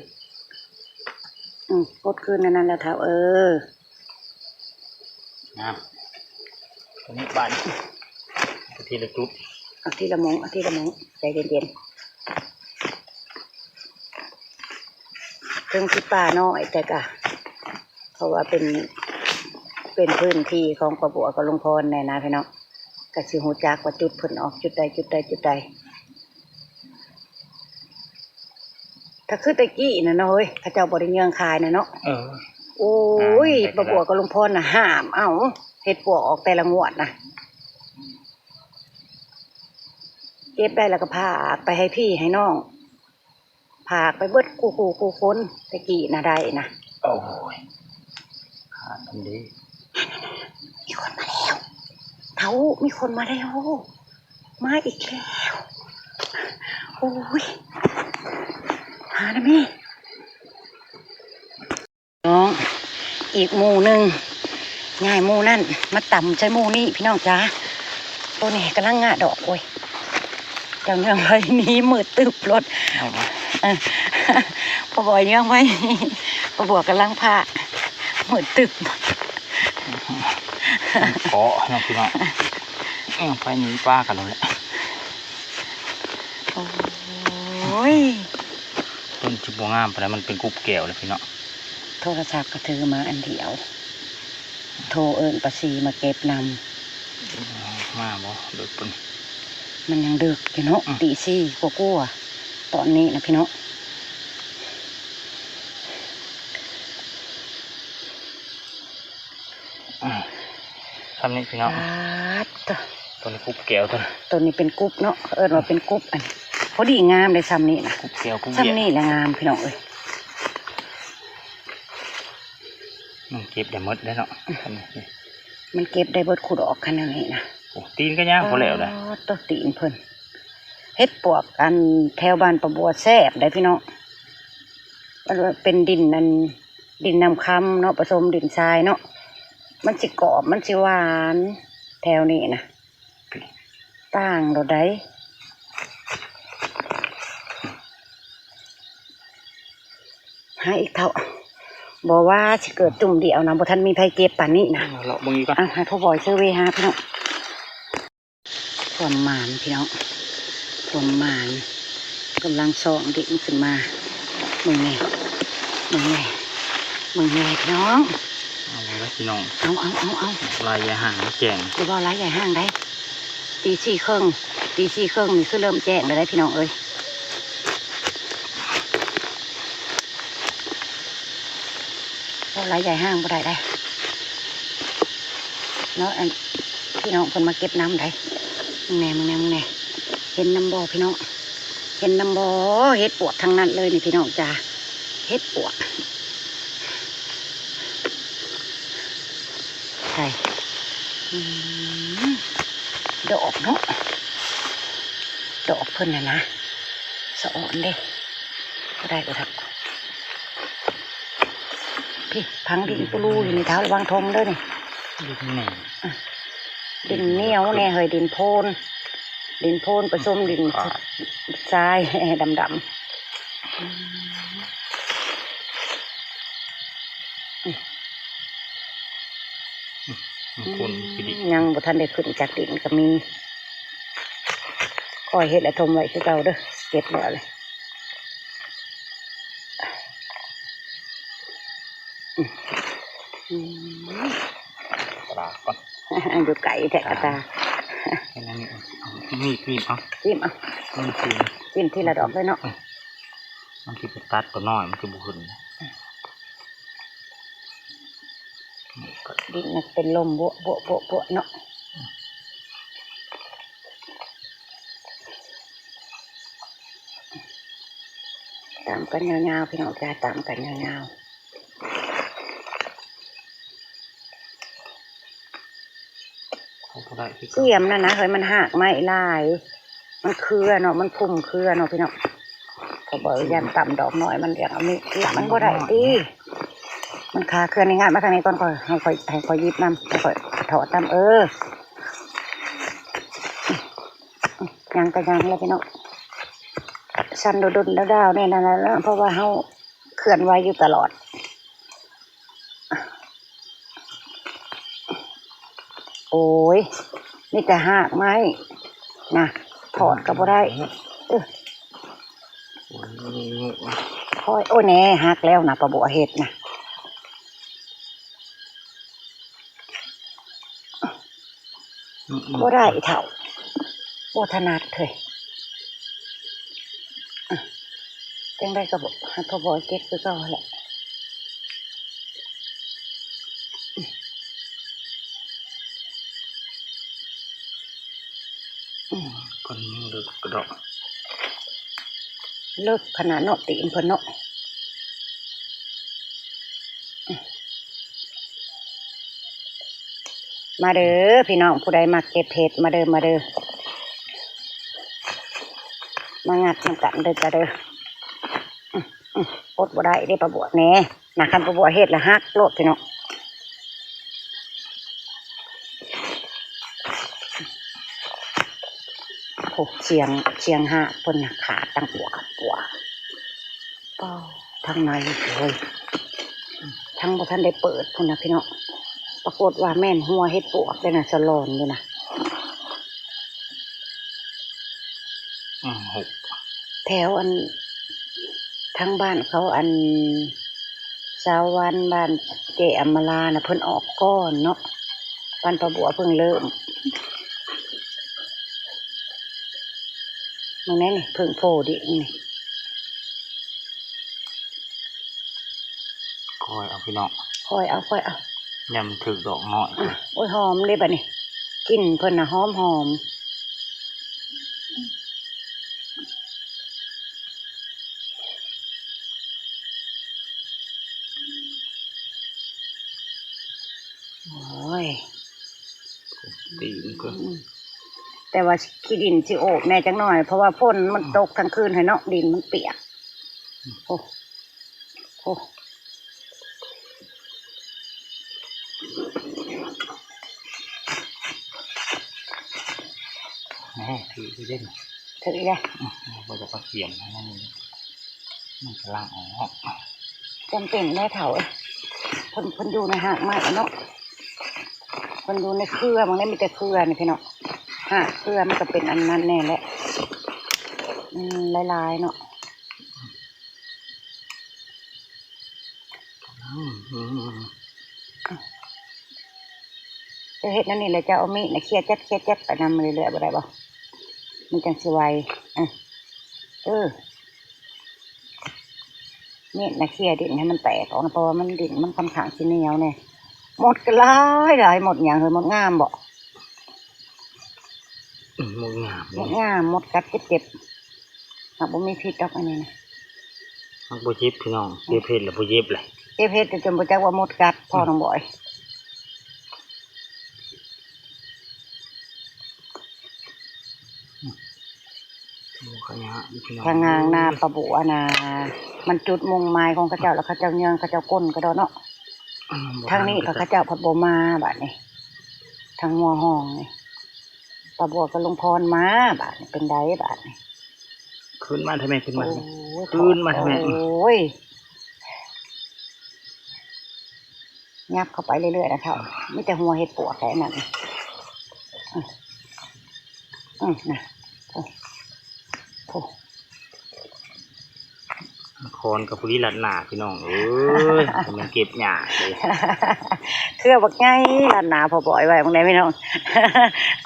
ອືມ ກົດຄືນອັນນັ້ນແຫຼະເຖົ້າເອີຍ. ນະ ຕົວນີ້ບາດນີ້ ເອົາທີລະຈຸດ ເອົາທີລະໝ່ອງ ເອົາທີລະໝ່ອງ ໃຈເຢັນໆ. ເຖິງຊິປ່ານ້ອຍແຕ່ກະ ເພາະວ່າເປັນ ເປັນພື້ນທີ່ຂອງປ້າບົວກັບລຸງພອນແດ່ນະພີ່ນ້ອງ ກະຊິຮູ້ຈັກວ່າຈຸດເພິ່ນອອກຈຸດໃດ ຈຸດໃດ ຈຸດໃດ. ກໍຄືແຕ່ກີ້ນັ້ນເນາະເຮີ້ຍ ເຂົາເຈົ້າບໍ່ໄດ້ເຍືອງຂາຍນະເນາະ. ເອີ ໂອ້ຍ ອ່າ ໄດ້ ປ້າບົວກັບລຸງພອນນະ ຫ້າມເອົາເຫັດປວກອອກແຕ່ລະງວດນະ ເກັບໄດ້ແລ້ວກໍພາກໄປໃຫ້ພີ່ໃຫ້ນ້ອງ ພາກໄປເບິດຄູ່ຄູ່ຄູ່ຄົນ ແຕ່ກີ້ນະໄດ້ນະ. ໂອ້ຍ ຂາດມັນເດ້ ມີຄົນມາແລ້ວ ເຖົ້າ ມີຄົນມາແລ້ວ ມາອີກແລ້ວ. ໂອ້ຍ ຫານະແມ່ ນ້ອງ ອີກໝູ່ໜຶ່ງ ຍ້າຍໝູ່ນັ້ນມາຕຳໃສ່ໝູ່ນີ້ພີ່ນ້ອງຈ໋າ. ໂຕນີ້ກຳລັງງະດອກ ໂອ້ຍ ເຈົ້າເຍືອງໄວ້ນີ້ ມືດຕຶບໂລດ. ເອີ ພໍ່ບອຍເຍືອງໄວ້ ປ້າບົວກຳລັງພາກ ມືດຕຶບ ເຄາະເນາະພີ່ນ້ອງ ເອີ ໄປໜີປາກັນໂລດແຫຼະ. ໂອ້ຍ ຕົ້ນຊິບໍ່ງາມປານໃດ ມັນເປັນກຸບແກ້ວແລ້ວພີ່ນ້ອງ. ໂທລະສັບກໍຖືມາອັນດຽວ ໂທເອີ້ນປ້າສີມາເກັບນຳ. ມາບໍ່ເດິກປານນີ້ ມັນຍັງເດິກຢູ່ເນາະ. ອືມ ຕີສີ່ກວ່າໆ ຕອນນີ້ນະພີ່ນ້ອງ. ອືມ ຊ່ຳນີ້ພີ່ນ້ອງ ປາດໂທ້ ໂຕນີ້ກຸບແກ້ວ ໂຕນີ້ ໂຕນີ້ເປັນກຸບເນາະ ເອີ້ນວ່າເປັນກຸບ. ອັນ ພໍດີງາມເດ້ຊ່ຳນີ້ນະ ກຸບແກ້ວກຸບເຫຍ ຊ່ຳນີ້ແຫຼະງາມພີ່ນ້ອງເອີຍ. ມັນເກັບໄດ້ໝົດເດ້ເນາະ ອືມ ຊ່ຳນີ້ ມັນເກັບໄດ້ເບິດຄູ່ດອກຄັນແນວນີ້ນະ. ໂອ້ ຕີນກໍຍາວພໍແລ້ວນະ ປາດໂທ້ ຕີນເພິ່ນ. ເຫັດປວກອັນແຖວບ້ານປ້າບົວແຊບເດ້ພີ່ນ້ອງ ເປັນດິນອັນ ດິນນ້ຳຄຳເນາະ ປະສົມດິນຊາຍເນາະ ມັນຊິກອບ ມັນຊິຫວານ ແຖວນີ້ນະ ຕ່າງໂລດໃດ. ຫາອີກເຖົ້າ ບໍ່ວ່າຊິເກີດຈຸ່ມດຽວນະ ບໍ່ທັນມີໃຜເກັບປານນີ້ນະ. ເອົາເລາະເບິ່ງອີກກ່ອນ ເອົາໃຫ້ພໍ່ບອຍເຊີເວຫາພີ່ນ້ອງ. ຄວາມໝານພີ່ນ້ອງ ຄວາມໝານ ກຳລັງຊ່ອງດິນຂຶ້ນມາ. ເບິ່ງແດ່ ເບິ່ງແດ່ ເບິ່ງແດ່ພີ່ນ້ອງ. ເອົາລະພີ່ນ້ອງ ເອົາ ເອົາ ເອົາ ເອົາ ຫຼາຍຢ່າຫ່າງແຈ້ງ ບໍ່ເວົ້າຫຼາຍຢ່າຫ່າງໃດ. ຕີສີ່ເຄິ່ງ ຕີສີ່ເຄິ່ງນີ້ຄືເລີ່ມແຈ້ງແລ້ວເດ້ພີ່ນ້ອງເອີຍ. ເວົ້າຫຼາຍຢ່າຫ່າງບໍ່ໄດ້ໃດເນາະ ອັນ ພີ່ນ້ອງເພິ່ນມາເກັບນຳໃດ. ເບິ່ງແດ່ ເບິ່ງແດ່ ເບິ່ງແດ່ ເຫັນນຳບໍ່ພີ່ນ້ອງ ເຫັນນຳບໍ່? ເຫັດປວກທັງນັ້ນເລີຍນີ້ພີ່ນ້ອງຈ໋າ ເຫັດປວກ. ໃສ່ ອືມ ດອກເນາະ ດອກເພິ່ນຫັ້ນນະ ສະອອນເດ້ ບໍ່ໄດ້ບໍ່ໄດ້. ພີ້ ຝັງດິນປູລູຢູ່ນີ້ ທ້າວລະວັງທົງເດີນີ້. ດິນແໜ້ນ ອະ ດິນໜຽວແນ່ເຮີ້ຍ ດິນໂພນ ດິນໂພນປະສົມດິນຊາຍດຳໆ. ອືມ ອືມ ຄົນຄືດີ ຍັງບໍ່ທັນໄດ້ຂຶ້ນຈາກດິນກໍມີ. ຄ່ອຍເຮັດແລ້ວຖົມໄວ້ຄືເກົ່າເດີ ເກັບແລ້ວແຫຼະ. อืม ปลาก่อน อยู่ไกลแท้กะตา อันนี้ มีด มีด เอา จิ้มเอา มันคือ จิ้มทีละดอกเลยเนาะ เออ มันสิไปตัดตัวน้อย มันสิบ่ขึ้น ดินมันเป็นลมโบ๊ะ โบ๊ะ โบ๊ะ โบ๊ะเนาะ ตำกันยาวๆ พี่น้องจ้า ตำกันยาวๆ เอาบ่ได้คือเก่า เสียมนั่นนะเฮ้ย มันหากไม้หลาย มันเครือเนาะ มันพุ่มเครือเนาะพี่น้อง เขาบอกย่านตำดอกน้อย มันอยากเอามีด มันบ่ได้ติ มันคาเครือนี่ งัดมาทางนี้ก่อน ค่อย ให้ค่อย ให้ค่อยหยิบนำ ให้ค่อยถอดนำ เออ ยังก็ยังแล้วพี่น้อง สั่นโดนๆ ดาวๆ แน่นั่นแหละ เพราะว่าเฮาเคลื่อนไหวอยู่ตลอด โอ้ย มีแต่หากไม้นะ ถอดก็บ่ได้ เออ โอ้ย โอ้ย แหน่ หักแล้วนะ ป้าบัวเฮ็ดนะ อืม บ่ได้เฒ่า บ่ถนัดเฮ้ย จั่งใด๋ก็บ่ ให้พ่อบ่เก็บคือเก่าหั้นแหละ อืม ก้อนหินเลิกกระดอก เลิกขนาดเนาะ ตีนเพิ่นเนาะ มาเด้อพี่น้อง ผู้ใดมักเก็บเห็ด มาเด้อ มาเด้อ มางัดนำกันเด้อจ้าเด้อ อื้อ อื้อ อดบ่ได้เด้ ป้าบัวแหน่ นะ คันป้าบัวเฮ็ดแล้วหักโลดพี่น้อง โอ้ เสียง เสียงหากเพิ่นน่ะ ขาดดังปัว ปัว ป้อ ทางในโอ้ย ทั้งบ่ทันได้เปิดพุ้นนะพี่น้อง ปรากฏว่าแม่นหัวเห็ดปวกเด้นะ สะหลอนอยู่นะ อืม หก แถวอัน ทางบ้านเขาอัน สาววันบ้านเจอำมาลานะ เพิ่นออกก่อนเนาะ บ้านป้าบัวเพิ่งเริ่ม มึงแน่นี่ เพิ่งโผล่ดินี่ ค่อยเอาพี่น้อง ค่อยเอา ค่อยเอา ยามถืกดอกน้อย อ่ะ โอ้ย หอมเด้บัดนี้ กลิ่นเพิ่นน่ะหอมหอม โอ้ย ตีนก็ อืม แต่ว่าขี้ดินสิโอบแหน่จักหน่อย เพราะว่าฝนมัน อืม ตกทั้งคืนให้เนาะ ดินมันเปียก โอ้ โอ้ แหม ถือไปเล่น ถืออีกแล้ว อืม บ่จะเอาเสียมให้มัน มันกำลังออก จำเป็นแม่เฒ่าเอ้ย เพิ่น เพิ่นอยู่ในหากไม้เนาะ เพิ่นอยู่ในเครือ มันได้มีแต่เครือนี่พี่น้อง หากเครือมันก็เป็นอันนั้นแน่แหละ อืม หลายๆ เนาะ อืม อืม อืม เจ้าเฮ็ดแนวนี้แหละ เจ้าเอามีดน่ะเขี่ยจัด เขี่ยจัดไปนำเรื่อยๆ บ่ได้บ่ มันจั่งสิไว อ่ะ เออ มีดน่ะเขี่ยดินให้มันแตกออกนะ เพราะว่ามัน ดินมันค่อนข้างสิเหนียวแน่ มดก็หลายหลาย มดหยังเฮ้ย มดงามบ่ อืม มดงาม มดงาม มดกัดเจ็บๆ หากบ่มีพิษดอกอันนี้นะ หากบ่เจ็บพี่น้อง เจ็บเฮ็ดแล้วบ่เจ็บเลย เจ็บเฮ็ดจนบ่จักว่ามดกัด พ่อน้องบอย อืม ขยะอยู่พี่น้อง ทางงางนาปะบัวนะ มันจุดมุ่งหมายของเขาเจ้า แล้วเขาเจ้าเยือง เขาเจ้าก้นกระดอเนาะ อืม ทางนี้ก็เขาเจ้าพัดบ่มาบาดนี้ ทางหัวห้องนี่ ป้าบัวกับลุงพรมา บาดนี้เป็นไดบาดนี้ ขึ้นมาทำไม ขึ้นมาทำไม โอ้ย ขึ้นมาทำไม โอ้ย ยับเข้าไปเรื่อยๆ นะเฒ่า มีแต่หัวเห็ดปวกแค่นั้น อืม อืม นะ โอ้ โอ้ ຄອນກັບຜູ້ນີ້ລັດໜ້າ ພີ່ນ້ອງເອີຍ ມັນເກັບຍາກເດ້. ເຄືອບັກໃຫຍ່ລັດໜ້າພໍ່ບອຍໄວ້ ເບິ່ງແດ່ພີ່ນ້ອງ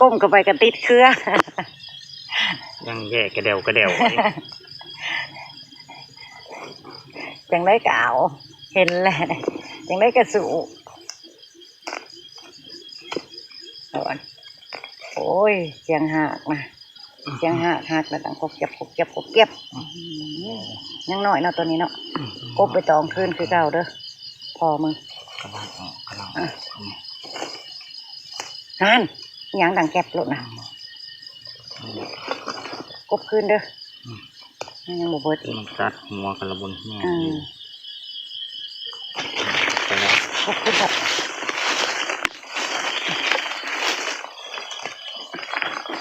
ກົ້ມເຂົ້າໄປກໍຕິດເຄືອ ຍັງແຍກກະແດວກະແດວ ຈັ່ງໃດກໍເອົາ ເຫັນແລ້ວ ຈັ່ງໃດກໍສູ້. ໂອ້ຍ ໂອ້ຍ ສຽງຮາກນະ ສຽງຮາກຫັກແລ້ວ ດັງກົບແກັບ ກົບແກັບ ກົບແກັບ. ອືມ ຍັງນ້ອຍເນາະ ໂຕນີ້ເນາະ. ອືມ ກົບໄປຕອງຄືນຄືເກົ່າເດີ ພໍ່ມຶງ ກຳລັງອອກ ກຳລັງອອກ. ອືມ ນັ້ນ ອີຫຍັງດັງແກັບໂລດນະ. ອືມ ກົບຄືນເດີ. ອືມ ມັນຍັງບໍ່ເບິດອີກ ມັນຕັດຫົວກັນລະບົນແມ່ນ. ອືມ ຢູ່ ໄປແລ້ວ ຂອບຄຸນຄັບ.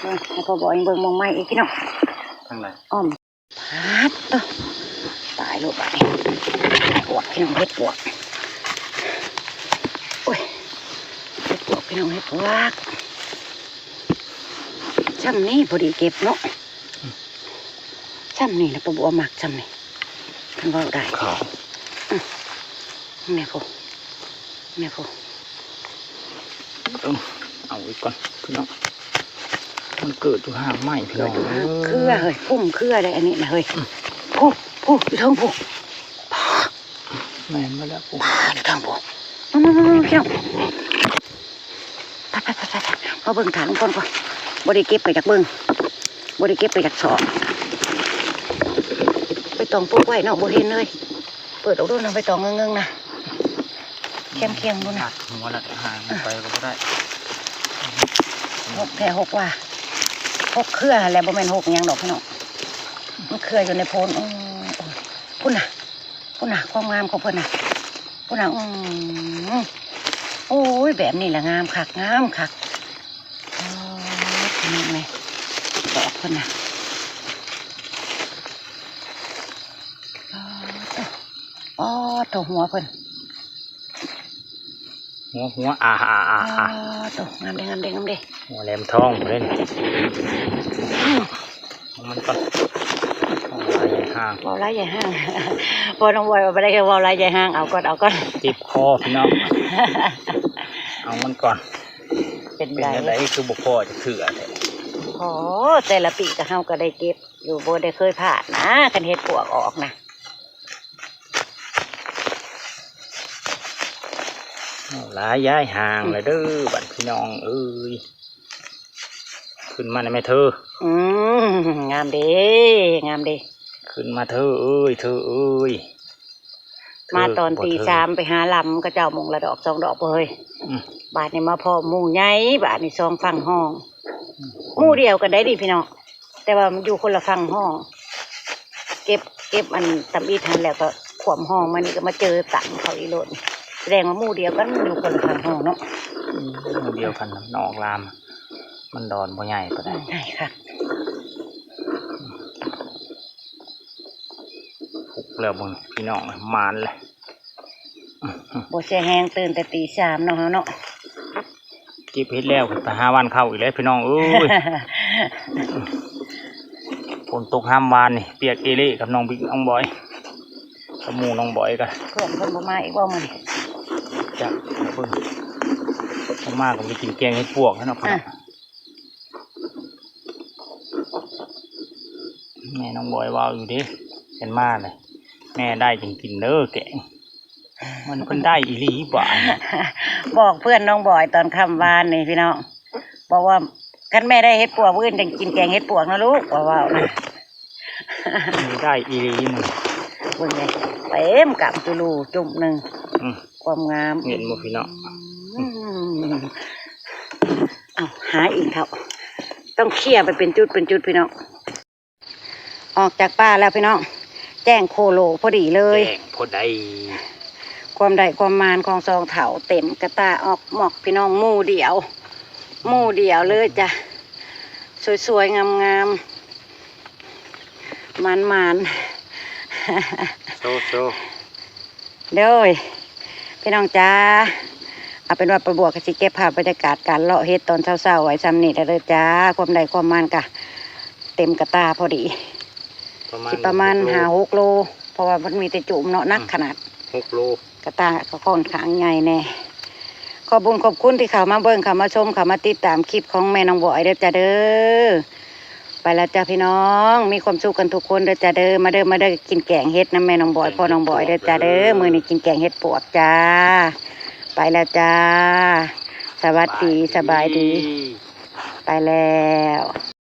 ເບິ່ງ ໃຫ້ພໍ່ບອຍເບິ່ງໝ່ອງໃໝ່ອີກພີ່ນ້ອງ ທາງໃດ ອ້ອມ. ປາດໂທ້ ຕາຍໂລດບາດນີ້ ເຫັດປວກພີ່ນ້ອງ ເຫັດປວກ. ໂອ້ຍ ເຫັດປວກພີ່ນ້ອງ ເຫັດປວກ. ຊ່ຳນີ້ພໍດີເກັບເນາະ ຊ່ຳນີ້ນະ ປ້າບົວມັກຊ່ຳນີ້ ຄັນເວົ້າໄດ້. ຂາວ ອືມ ແມ່ຜູ້ ແມ່ຜູ້ ເອີ ເອົາໄວ້ກ່ອນພີ່ນ້ອງ ມັນເກີດຢູ່ຮາກໄມ້ພີ່ນ້ອງ. ເກີດຢູ່ຮາກເຄືອເຮີ້ຍ ພຸ້ມເຄືອໄດ໋ອັນນີ້ນະເຮີ້ຍ. ອືມ ຜູ້ ຜູ້ ຢູ່ເທິງຜູ້ ແມ່ນບໍ່ແລ້ວ ຜູ້ ຢູ່ເທິງຜູ້. ມາ ມາ ມາ ມາ ພີ່ນ້ອງ ໄປ ໄປ ໄປ ໄປ ມາເບິ່ງຖາດລຸງພົນກ່ອນ. ບໍ່ໄດ້ເກັບກໍຢາກເບິ່ງ ບໍ່ໄດ້ເກັບກໍຢາກຊອກ. ໃບຕອງປົກໄວ້ເນາະ ບໍ່ເຫັນເລີຍ. ເປີດອອກດູນະ ໃບຕອງເງິ້ງໆນະ ຄຽງໆດູນະ. ຕັດຫົວລະຫາງໄປກໍບໍ່ໄດ້. ຫົກແທ້ຫົກວ່າ ຫົກເຄືອຫັ້ນແຫຼະ ບໍ່ແມ່ນຫົກຫຍັງດອກພີ່ນ້ອງ ມັນເຄືອຢູ່ໃນໂພນ. ໂອ້ຍ ພຸ້ນນະ ພຸ້ນນະ ຄວາມງາມຂອງເພິ່ນນະ ພຸ້ນນະ. ອືມ ໂອ້ຍ ແບບນີ້ລະງາມຄັກ ງາມຄັກ. ອໍ ພີ່ນ້ອງແມ່ ດອກເພິ່ນນະ. ອໍ ໂທ້ ອໍ ໂທ້ ຫົວເພິ່ນ ຫົວ ຫົວ ອາ ອາ ອາ ອາ. ອໍ ໂທ້ ງາມເດ້ ງາມເດ້ ງາມເດ້. ຫົວແຫຼມທອງພຸ້ນເດ້. ອືມ ເອົາມັນກ່ອນ ເວົ້າຫຼາຍຢ່າຍຫ່າງ ເວົ້າຫຼາຍຢ່າຍຫ່າງ. ພໍ່ນ້ອງບອຍວ່າບໍ່ໄດ້ ເວົ້າຫຼາຍຢ່າຍຫ່າງ ເອົາກ່ອນ ເອົາກ່ອນ ເຈັບຄໍພີ່ນ້ອງ. ເອົາມັນກ່ອນ. ເປັນ ເປັນໃດ ຈັ່ງໃດຄືບໍ່ພໍຈັກເທື່ອແທ້? ອໍ ແຕ່ລະປີກໍເຮົາກໍໄດ້ເກັບຢູ່ ບໍ່ໄດ້ເຄີຍພາດນະ ຄັນເຫັດປວກອອກນະ. ເວົ້າຫຼາຍຢ່າຍຫ່າງລະເດີ ບັດພີ່ນ້ອງເອີຍ. ຂຶ້ນມາແດ່ແມ່ເທີ. ອືມ ງາມເດ້ ງາມເດ້. ຂຶ້ນມາເທີເອີຍ ເທີເອີຍ. ມາຕອນຕີສາມ ໄປຫາລຳເຂົາເຈົ້າ ມຸງລະດອກສອງດອກເຮີ້ຍ. ອືມ ບາດນີ້ມາພໍ້ໝູ່ໃຫຍ່ ບາດນີ້ສອງຝັ່ງຫ້ອງ. ອືມ ໝູ່ດຽວກັນໄດ໋ນີ້ພີ່ນ້ອງ ແຕ່ວ່າມັນຢູ່ຄົນລະຝັ່ງຫ້ອງ. ເກັບ ເກັບອັນຕຳອິດຫັ້ນແລ້ວກໍຂວາມຫ້ອງມານີ້ ກໍມາເຈີຕຳເຂົາອີກໂລດ. ສະແດງວ່າໝູ່ດຽວກັນ ຢູ່ຄົນລະຝັ່ງຫ້ອງເນາະ. ອືມ ໝູ່ດຽວກັນ ມັນອອກລາມ ມັນດອນບໍ່ໃຫຍ່ປານໃດ. ອືມ ໃຫຍ່ຄັກ. ພຸກແລ້ວເບິ່ງພີ່ນ້ອງ ໝານແຫຼະ. ບໍ່ເສຍແຮງ ຕື່ນແຕ່ຕີສາມເນາະ ເຮົາເນາະ. ເກັບເຫັດແລ້ວກໍໄປຫາຫວ່ານເຂົ້າອີກແລ້ວພີ່ນ້ອງເອີຍ. ຝົນຕົກຮຳວານນີ້ ປຽກເອເລກັບນ້ອງບິກ ນ້ອງບອຍ ກັບໝູ່ນ້ອງບອຍກະ. ເພື່ອນເພິ່ນບໍ່ມາອີກບໍ່ມື້ນີ້? ຈັກ ເບິ່ງ ບໍ່ມາກໍໄປກິນແກງເຫັດປວກແລ້ວເນາະ. ອ່ະ ແມ່ນ້ອງບອຍເວົ້າຢູ່ເດ້ ເພິ່ນມາເລີຍ ແມ່ໄດ້ຈັ່ງກິນເດີແກງ. ມັນເພິ່ນໄດ້ອີ່ຫຼີບາດນີ້. ບອກເພື່ອນນ້ອງບອຍຕອນຄ່ຳວານນີ້ພີ່ນ້ອງ ບອກວ່າ ຄັນແມ່ໄດ້ເຫັດປວກ ມື້ອື່ນຈັ່ງກິນແກງເຫັດປວກນະລູກ ວ່າເວົ້ານະ. ໄດ້ອີ່ຫຼີມັນ ເບິ່ງເດ້ ເຕັມກຳຈຸລູຈຸ້ມໜຶ່ງ. ອືມ ຄວາມງາມ ເຫັນບໍ່ພີ່ນ້ອງ? ອືມ ເອົາ ຫາອີກເຖົ້າ ຕ້ອງເຄຍໄປເປັນຈຸດເປັນຈຸດພີ່ນ້ອງ. ອອກຈາກປ່າແລ້ວພີ່ນ້ອງ ແຈ້ງໂຄໂລພໍດີເລີຍ ແຈ້ງພໍດີ. ຄວາມໄດ້ຄວາມມານຂອງສອງເຖົ້າ ເຕັມກະຕ່າອອກໝອກພີ່ນ້ອງ ໝູ່ດຽວ ໝູ່ດຽວເລີຍຈ້ະ. ສວຍໆ ງາມໆ ໝານໆ ໂຊໆ. ໂດຍ ພີ່ນ້ອງຈ໋າ ເອົາເປັນວ່າປ້າບົວກໍຊິເກັບພາບບັນຍາກາດການເລາະເຫັດຕອນເຊົ້າໆ ໄວ້ຊ່ຳນີ້ແຫຼະເດີຈ້າ. ຄວາມໄດ້ຄວາມມານກະເຕັມກະຕ່າພໍດີ ປະມານ ຊິປະມານຫ້າຫົກໂລ. ເພາະວ່າມັນມີແຕ່ຈຸ້ມເນາະ ໜັກຂະໜາດ ຫົກໂລ ກະຕາກໍຄ່ອນຂ້າງໃຫຍ່ແດ່. ຂອບບຸນຂອບຄຸນທີ່ເຂົ້າມາເບິ່ງ ເຂົ້າມາຊົມ ເຂົ້າມາຕິດຕາມຄລິບຂອງແມ່ນ້ອງບອຍເດີຈ້າເດີ. ໄປແລ້ວຈ້າພີ່ນ້ອງ ມີຄວາມສຸກກັນທຸກຄົນເດີຈ້າເດີ. ມາເດີ ມາເດີ ກິນແກງເຫັດນຳແມ່ນ້ອງບອຍ ພໍ່ນ້ອງບອຍເດີຈ້າເດີ. ມື້ນີ້ກິນແກງເຫັດປວກຈ້າ. ໄປແລ້ວຈ້າ ສະຫວັດດີ ສະບາຍດີ ໄປແລ້ວ.